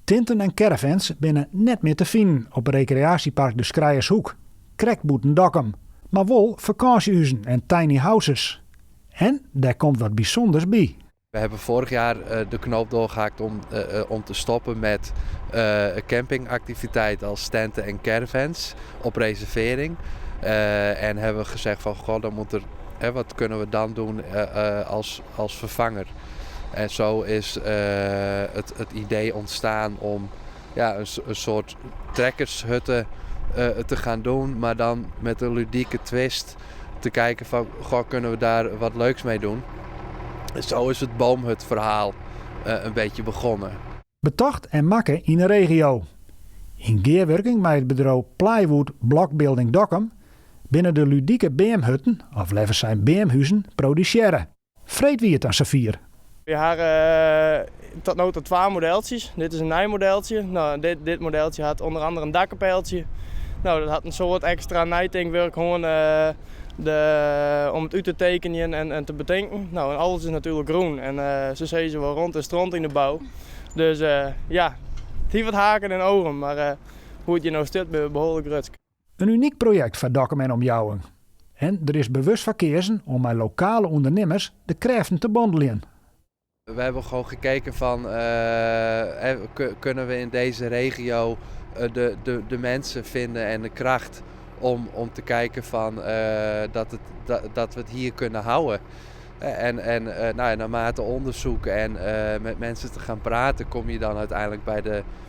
Tinten en caravans binne net mear te finen op rekreaasjepark De Schreiershoek, krekt bûten Dokkum. Mar wol fakânsjehuzen en tiny houses. En dêr komt wat bysûnders by. We hebben vorig jaar de knoop doorgehakt om te stoppen met campingactiviteiten als tenten en caravans op reservering. En hebben we gezegd van, goh, dan moet er, hè, wat kunnen we dan doen als vervanger? En zo is het idee ontstaan om, ja, een soort trekkershutten te gaan doen, maar dan met een ludieke twist te kijken van, goh, kunnen we daar wat leuks mee doen? En zo is het boomhutverhaal een beetje begonnen. Betocht en makke yn de regio. Yn gearwurking mei it bedriuw Plywood Blockbuilding Dokkum binne de ludike beamhutten, of leaver sein beamhuzen, produsearre. Freed wie it dan safier. Wy ha tot no ta twa modeltsjes. Dit is in nij modeltsje. No, dit modeltsje hat ûnder andere in dakkapeltsje. No, dat hat in soad ekstra neitinkwurk hân om it út te tekenjen en te betinken. No, en alles is natuerlik rûn en se sizze wol rond en stront yn de bou. Dus ja, it hie wat haken en ogen, mar hoe't it hjir no stiet binne we behoarlik grutsk. In unyk projekt foar Dokkum en omjouwing. En der is bewust foar keazen om mei lokale ûndernimmers de krêften te bondeljen. We hebben gewoon gekeken van, kunnen we in deze regio de mensen vinden en de kracht om te kijken van, dat we het hier kunnen houden. En nou ja, naarmate onderzoek en met mensen te gaan praten, kom je dan uiteindelijk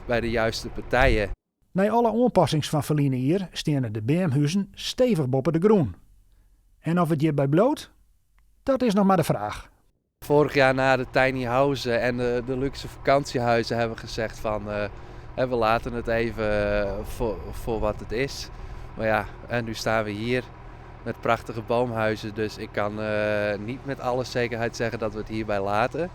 bij de juiste partijen. Nei alle oanpassings fan ferline jier steane de beamhuzen stevich boppe de grûn. En oft it hjirby bliuwt, dat is noch mar de fraach. Vorig jaar na de tiny houses en de luxe vakantiehuizen hebben we gezegd van, we laten het even voor wat het is. Maar ja, en nu staan we hier met prachtige boomhuizen, dus ik kan niet met alle zekerheid zeggen dat we het hierbij laten.